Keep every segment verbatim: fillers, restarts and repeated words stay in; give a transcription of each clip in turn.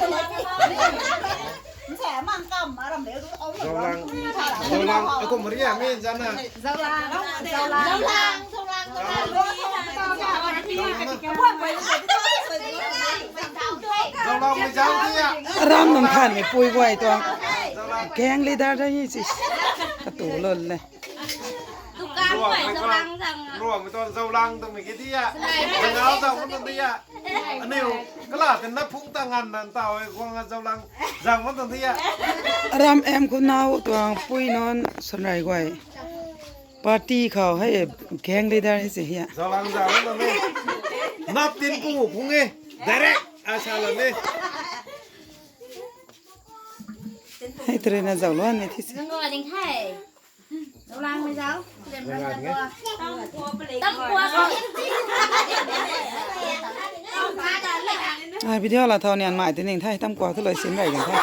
Zaulang, Zaulang, aku meriah mi zana. Zaulang mi zau dia. Ram nung than mi pui guay tuang. Gang leader da hi si. Katu lol le. Dukan Ruang mai Zaulang zang. Ruang mi tuang Zaulang tu mi ki dia. Zangau zang mi tu dia. Aniu kala tin na phung ta ngan nan tau e guang a Zaulang zang mi tu dia. Ram em khunau tuang pui non sanrai guay. Party khou hei gang leader hi si hia. Zaulang zang mi tu ni. Nap tin pu phung e. Direct a sa la ni. Hei tare na zau luan ni thi si. Nang ding hai. Zaulang mi zau. Tam kua ko. Ai video la thau nian mai ti ning thai tam kua thu loi sim rai gan thai.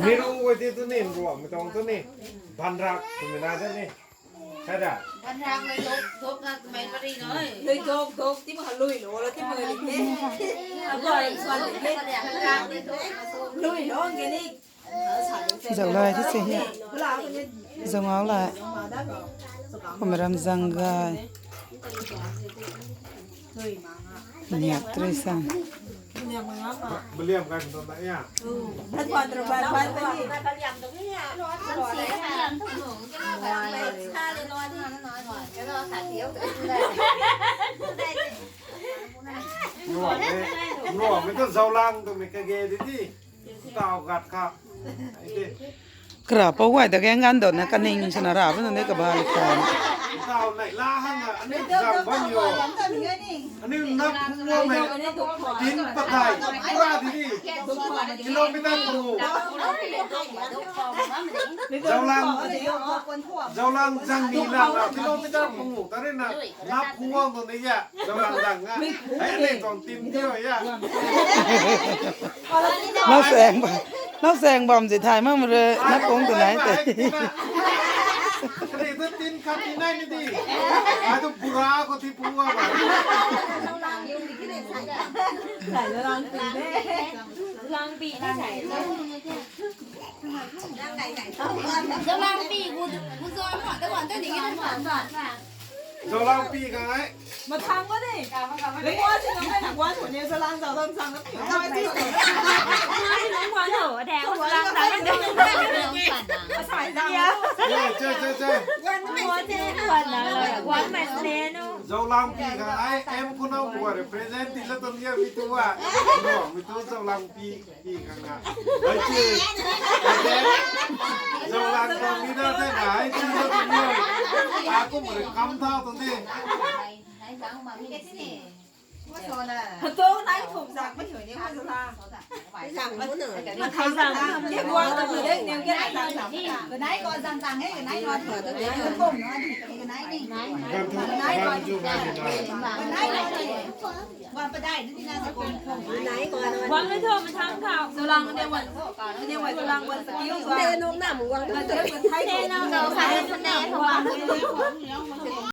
Miru wei ti tu ni ruang mi tong tu ni. Banrak tu mi na tu ni. Hai da. Banrak le dok dok na mai pari noi. Lui dok dok ti ma lui lo la ti ma lui ni. Abo suan ni. Lui lo ke ni. Zau lai thi si hia. Zau ngau lai. Kum ram zang gai. Niak three sang. Baliam kai pun na ya. Ruang mi, ruang mi tu Zaulang tu mi kage di di. Tau gat kha. Kara pou guay ta gang gan dot na kaning sana ra bun ne ka ba li kha. Tau nai la hang a, ani zang bam yo. Ani nap phung wang mei. Tin patai. Pura di di. Kilometer pangu. Zaulang. Zaulang zang ni na na kilometer pangu. Tare na nap phung wang tu ni ya. Zaulang zang a. Ai ani tong tim dio ya. Nau seng bam, nau seng bam zi thai mam re, na kung tu nai te. Kani tu tin khat ti nai ni di. Ai tu bura ko ti pu a ba. Langpi ni sai. Langpi gu gu zo mo, ta wan ta ni ki na. Zaulang pi kang ai. Mathang ko ni. Lingwa si nang kai na wan ko ni Zaulang Zaulang sang na pi. Lingwa no, de Zaulang sang na. Asai zang. Ya. Che che che che. Wan mai ne no. Zaulang pi kang ai em ko no ko represent ti la ton ya mi tu wa. No, mi tu Zaulang pi. Pi kang na. Ai chi. Ai chi. Zaulang kang ni da te na ai chi da tu ni. Aku mari kam tha tu ni. Hato nai thum zak ma hui ni ma zala. Zang mo na. Ma thang zang. Ye guang ta bu de ne ke zang zang. Ganai ko zang zang he, ganai ko. Ganai ni. Ganai ko. Ganai ko. Guang na tho, mathang tho. Zaulang de wan. De wan, Zaulang wan. Skill wan. De nong na mu guang. Thai de nong na.